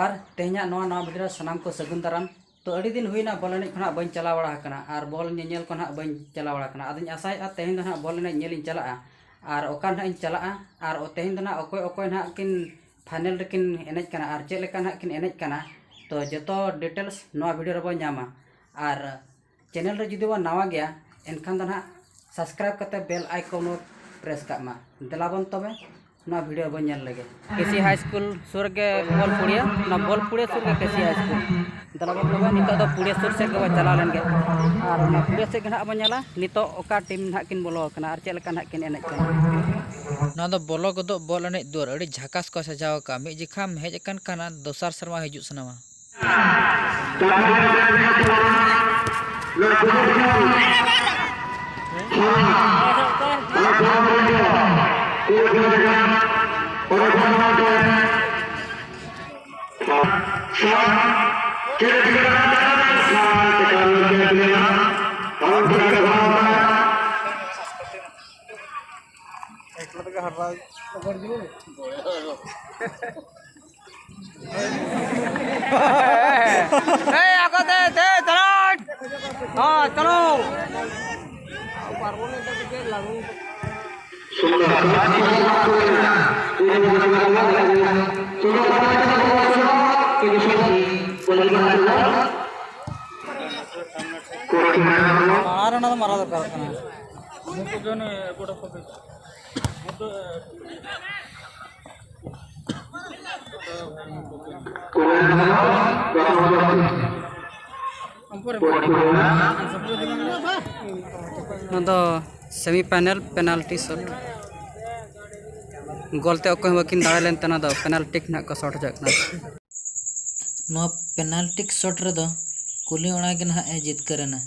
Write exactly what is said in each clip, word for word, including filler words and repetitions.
ᱟᱨ ᱛᱮᱦᱮᱧᱟᱜ ᱱᱚᱣᱟ ᱱᱟᱣᱟ ᱵᱷᱤᱰᱤᱭᱳ ᱨᱮ ᱥᱟᱱᱟᱢ ᱠᱚ ᱥᱟᱹᱜᱩᱱ ᱫᱟᱨᱟᱢ᱾ ᱛᱚ, ᱟᱹᱰᱤ ᱫᱤᱱ ᱦᱩᱭᱱᱟ ᱵᱚᱞ ᱮᱱᱮᱡ ᱠᱷᱚᱱᱟᱜ ᱵᱟᱹᱧ ᱪᱟᱞᱟᱣ ᱵᱟᱲᱟ ᱟᱠᱟᱱᱟ ᱟᱨ ᱵᱚᱞ ᱧᱮᱧᱮᱞ ᱠᱚ ᱱᱟᱦᱟᱜ ᱵᱟᱹᱧ ᱪᱟᱞᱟᱣ ᱵᱟᱲᱟ ᱟᱠᱟᱱᱟ᱾ ᱟᱫᱚᱧ ᱟᱥᱟᱭᱮᱫᱼᱟ ᱛᱮᱦᱮᱧ ᱫᱚ ᱱᱟᱦᱟᱜ ᱵᱚᱞ ᱮᱱᱮᱡ ᱧᱮᱞᱤᱧ ᱪᱟᱞᱟᱜᱼᱟ᱾ ᱟᱨ ᱚᱠᱟ ᱱᱟᱦᱟᱜ ᱤᱧ ᱪᱟᱞᱟᱜᱼᱟ ᱟᱨ ᱛᱮᱦᱮᱧ ᱫᱚ ᱱᱟᱦᱟᱜ ᱚᱠᱚᱭ ᱚᱠᱚᱭ ᱱᱟᱦᱟᱜ ᱠᱤᱱ ᱯᱷᱟᱭᱱᱮᱞ ᱨᱮᱠᱤᱱ ᱮᱱᱮᱡ ᱠᱟᱱᱟ ᱟᱨ ᱪᱮᱫ ᱞᱮᱠᱟ ᱱᱟᱦᱟᱜ ᱠᱤᱱ ᱮᱱᱮᱡ ᱠᱟᱱᱟ, ᱛᱚ, ᱡᱚᱛᱚ ᱰᱤᱴᱮᱞᱥ ᱱᱚᱣᱟ ᱵᱷᱤᱰᱤᱭᱳ ᱨᱮᱵᱚᱱ ᱧᱟᱢᱟ᱾ ᱟᱨ ᱪᱮᱱᱮᱞ ᱨᱮ ᱡᱩᱫᱤ ᱵᱚᱱ ᱱᱟᱣᱟ ᱜᱮᱭᱟ, ᱮᱱᱠᱷᱟᱱ ᱫᱚ ᱱᱟᱦᱟᱜ ᱥᱟᱵᱥᱠᱨᱟᱭᱤᱵ ᱠᱟᱛᱮ ᱵᱮᱞ ᱟᱭᱠᱚᱱ ᱵᱚᱱ ᱯᱨᱮᱥ ᱠᱟᱜ ᱢᱟ᱾ ᱫᱮᱞᱟ ᱵᱚᱱ ᱛᱚᱵᱮ ᱱᱚᱣᱟ ᱵᱷᱤᱰᱤᱭᱳ ᱵᱚᱱ ᱧᱮᱞ ᱞᱮᱜᱮ᱾ ᱠᱮᱥᱤ ᱦᱟᱭ ᱥᱠᱩᱞ ᱥᱩᱨ ᱨᱮᱜᱮ ᱵᱚᱞ ᱯᱩᱲᱤᱭᱟᱹ, ᱱᱚᱣᱟ ᱵᱚᱞ ᱯᱩᱲᱤᱭᱟᱹ ᱥᱩᱨ ᱨᱮ ᱠᱮᱥᱤ ᱦᱟᱭ ᱥᱠᱩᱞ᱾ ᱫᱮᱞᱟ ᱵᱚᱱ ᱛᱚᱵᱮ ᱱᱤᱛᱚᱜ ᱫᱚ ᱯᱩᱲᱤᱭᱟᱹ ᱥᱩᱨ ᱥᱮᱫ ᱜᱮᱵᱚᱱ ᱪᱟᱞᱟᱣ ᱞᱮᱱ ᱜᱮ᱾ ᱟᱨ ᱚᱱᱟ ᱯᱩᱲᱤᱭᱟᱹ ᱥᱮᱫ ᱜᱮ ᱱᱟᱦᱟᱜ ᱵᱚᱱ ᱧᱮᱞᱟ ᱱᱤᱛᱚᱜ ᱚᱠᱟ ᱴᱤᱢ ᱱᱟᱦᱟᱜ ᱠᱤᱱ ᱵᱚᱞᱚ ᱟᱠᱟᱱᱟ ᱟᱨ ᱪᱮᱫ ᱞᱮᱠᱟ ᱱᱟᱦᱟᱜ ᱠᱤᱱ ᱮᱱᱮᱡ ᱠᱟᱱᱟ᱾ ᱱᱚᱣᱟ ᱫᱚ ᱵᱚᱞᱚ ᱜᱚᱫᱚᱜ ᱵᱚᱞ ᱮᱱᱮᱡ ᱫᱩᱣᱟᱹᱨ, ᱟᱹᱰᱤ ᱡᱷᱟᱠᱟᱥ ᱠᱚ ᱥᱟᱡᱟᱣ ᱟᱠᱟᱫᱼᱟ᱾ ᱢᱤᱫ ᱡᱚᱠᱷᱟᱢ ᱦᱮᱡ ᱟᱠᱟᱱ ᱠᱷᱟᱱ ᱫᱚᱥᱟᱨ ᱥᱮᱨᱢᱟ ᱦᱤᱡᱩᱜ ᱥᱟᱱᱟᱣᱟ᱾ ᱮᱠᱞᱟ ᱛᱮᱜᱮ ᱦᱟᱨᱟ᱾ ᱮᱭ, ᱟᱠᱚ ᱛᱮ, ᱛᱮ, ᱪᱟᱞᱟᱜ᱾ ᱦᱚᱸ, ᱪᱟᱞᱟᱜ᱾ ᱟᱨ ᱚᱱᱟ ᱫᱚ ᱢᱟᱨᱟᱣ ᱫᱚᱨᱠᱟᱨᱚᱜ ᱠᱟᱱᱟ᱾ ᱱᱚᱣᱟ ᱫᱚ ᱥᱮᱢᱤ ᱯᱷᱟᱭᱱᱟᱞ ᱯᱮᱱᱟᱞᱴᱤ ᱥᱚᱴ᱾ ᱜᱳᱞ ᱛᱮ ᱚᱠᱚᱭ ᱦᱚᱸ ᱵᱟᱹᱠᱤᱱ ᱫᱟᱲᱮ ᱞᱮᱱ ᱛᱮ ᱱᱚᱣᱟ ᱫᱚ ᱯᱮᱱᱟᱞᱴᱤ ᱠᱷᱚᱱᱟᱜ ᱠᱚ ᱥᱚᱴ ᱦᱚᱪᱚᱜ ᱠᱟᱱᱟ᱾ ᱱᱚᱣᱟ ᱯᱮᱱᱟᱞᱴᱤ ᱥᱚᱴ ᱨᱮᱫᱚ ᱠᱩᱞᱦᱤ ᱚᱲᱟᱜ ᱜᱮ ᱱᱟᱦᱟᱜ ᱮ ᱡᱤᱛᱠᱟᱹᱨ ᱮᱱᱟ᱾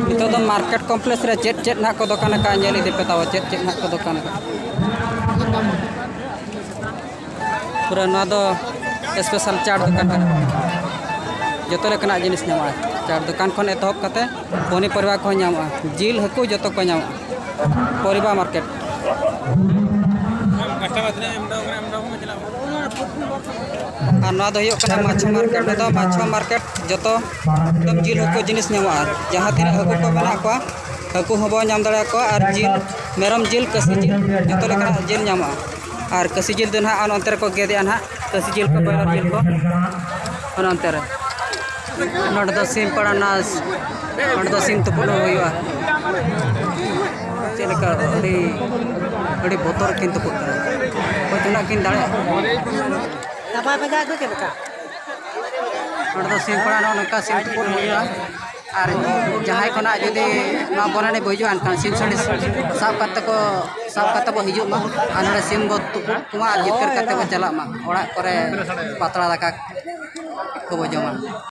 ᱱᱤᱛᱚᱜ ᱫᱚ ᱢᱟᱨᱠᱮᱴ ᱠᱚᱢᱯᱞᱮᱠᱥ ᱨᱮ ᱪᱮᱫ ᱪᱮᱫ ᱱᱟᱦᱟᱜ ᱠᱚ ᱫᱚᱠᱟᱱ ᱟᱠᱟᱫᱼᱟ, ᱧᱮᱞ ᱤᱫᱤ ᱯᱮ ᱛᱟᱵᱚ, ᱪᱮᱫ ᱪᱮᱫ ᱱᱟᱦᱟᱜ ᱠᱚ ᱫᱚᱠᱟᱱ ᱟᱠᱟᱫᱼᱟ᱾ ᱯᱩᱨᱟᱹ ᱱᱚᱣᱟ ᱫᱚ ᱥᱯᱮᱥᱟᱞ ᱪᱟᱴ ᱫᱚᱠᱟᱱ ᱠᱟᱱᱟ᱾ ᱡᱚᱛᱚ ᱞᱮᱠᱟᱱᱟᱜ ᱡᱤᱱᱤᱥ ᱧᱟᱢᱚᱜᱼᱟ᱾ ᱪᱟᱴ ᱫᱚᱠᱟᱱ ᱠᱷᱚᱱ ᱮᱛᱚᱦᱚᱵ ᱠᱟᱛᱮ ᱯᱚᱱᱤᱯᱚᱨᱤᱵᱟ ᱠᱚᱦᱚᱸ ᱧᱟᱢᱚᱜᱼᱟ᱾ ᱡᱤᱞ, ᱦᱟᱹᱠᱩ ᱡᱚᱛᱚ ᱠᱚ ᱧᱟᱢᱚᱜᱼᱟ᱾ ᱯᱚᱨᱤᱵᱟ ᱢᱟᱨᱠᱮᱴ᱾ ᱟᱨ ᱱᱚᱣᱟ ᱫᱚ ᱦᱩᱭᱩᱜ ᱠᱟᱱᱟ ᱢᱟᱪᱷᱚ ᱢᱟᱨᱠᱮᱴ᱾ ᱱᱚᱣᱟ ᱫᱚ ᱢᱟᱪᱷᱚ ᱢᱟᱨᱠᱮᱴ, ᱡᱚᱛᱚ ᱮᱠᱫᱚᱢ ᱡᱤᱞ ᱦᱟᱹᱠᱩ ᱡᱤᱱᱤᱥ ᱧᱟᱢᱚᱜᱼᱟ᱾ ᱟᱨ ᱡᱟᱦᱟᱸ ᱛᱤᱱᱟᱹᱜ ᱦᱟᱹᱠᱩ ᱠᱚ ᱢᱮᱱᱟᱜ ᱠᱚᱣᱟ, ᱦᱟᱹᱠᱩ ᱦᱚᱸᱵᱚᱱ ᱧᱟᱢ ᱫᱟᱲᱮᱭᱟᱠᱚᱣᱟ᱾ ᱟᱨ ᱡᱤᱞ, ᱢᱮᱨᱚᱢ ᱡᱤᱞ, ᱠᱟᱹᱥᱤ ᱡᱤᱞ, ᱡᱚᱛᱚ ᱞᱮᱠᱟᱱᱟᱜ ᱡᱤᱞ ᱧᱟᱢᱚᱜᱼᱟ᱾ ᱟᱨ ᱠᱟᱹᱥᱤ ᱡᱤᱞ ᱫᱚ ᱱᱟᱦᱟᱜ ᱚᱱᱮ ᱚᱱᱛᱮ ᱨᱮᱠᱚ ᱜᱮᱫᱮᱜᱼᱟ ᱱᱟᱦᱟᱜ, ᱠᱟᱹᱥᱤ ᱡᱤᱞ ᱠᱚ, ᱵᱚᱭᱞᱟᱨ ᱡᱤᱞ ᱠᱚ, ᱚᱱᱮ ᱚᱱᱛᱮ ᱨᱮ᱾ ᱱᱚᱰᱮ ᱫᱚ ᱥᱤᱢ ᱯᱟᱲᱟ ᱱᱟᱥ, ᱱᱚᱰᱮ ᱫᱚ ᱥᱤᱢ ᱛᱩᱯᱩᱫ ᱦᱚᱸ ᱦᱩᱭᱩᱜᱼᱟ᱾ ᱪᱮᱫ ᱞᱮᱠᱟ ᱟᱹᱰᱤ, ᱟᱹᱰᱤ ᱵᱚᱛᱚᱨ ᱠᱤᱱ ᱛᱩᱯᱩᱫ ᱠᱟᱱᱟ᱾ ᱦᱳᱭᱛᱳ ᱱᱟᱜ ᱠᱤᱱ ᱫᱟᱲᱮᱭᱟᱜᱼᱟ᱾ ᱫᱟᱵᱟᱭ ᱵᱟᱡᱟᱣ ᱫᱚ ᱪᱮᱫ ᱞᱮᱠᱟ? ᱱᱚᱰᱮ ᱫᱚ ᱥᱤᱢ ᱯᱟᱲᱟ ᱱᱚᱜᱼᱚ ᱱᱚᱝᱠᱟ ᱥᱤᱢ ᱛᱩᱯᱩᱫ ᱦᱩᱭᱩᱜᱼᱟ᱾ ᱟᱨ ᱡᱟᱦᱟᱸᱭ ᱠᱷᱚᱱᱟᱜ ᱡᱩᱫᱤ ᱱᱚᱣᱟ ᱵᱚᱱ ᱮᱱᱮᱡ ᱵᱚ ᱦᱤᱡᱩᱜᱼᱟ, ᱮᱱᱠᱷᱟᱱ ᱥᱤᱢ ᱥᱟᱹᱲᱤ ᱥᱟᱵ ᱠᱟᱛᱮ ᱠᱚ, ᱥᱟᱵ ᱠᱟᱛᱮ ᱵᱚ ᱦᱤᱡᱩᱜ ᱢᱟ᱾ ᱟᱨ ᱱᱚᱰᱮ ᱥᱤᱢ ᱵᱚ ᱛᱩᱯᱩᱫ ᱠᱚᱣᱟ ᱟᱨ ᱡᱤᱛᱠᱟᱹᱨ ᱠᱟᱛᱮ ᱵᱚ ᱪᱟᱞᱟᱜ ᱢᱟ᱾ ᱚᱲᱟᱜ ᱠᱚᱨᱮ ᱯᱟᱛᱲᱟ ᱫᱟᱠᱟ ᱠᱚᱵᱚ ᱡᱚᱢᱟ᱾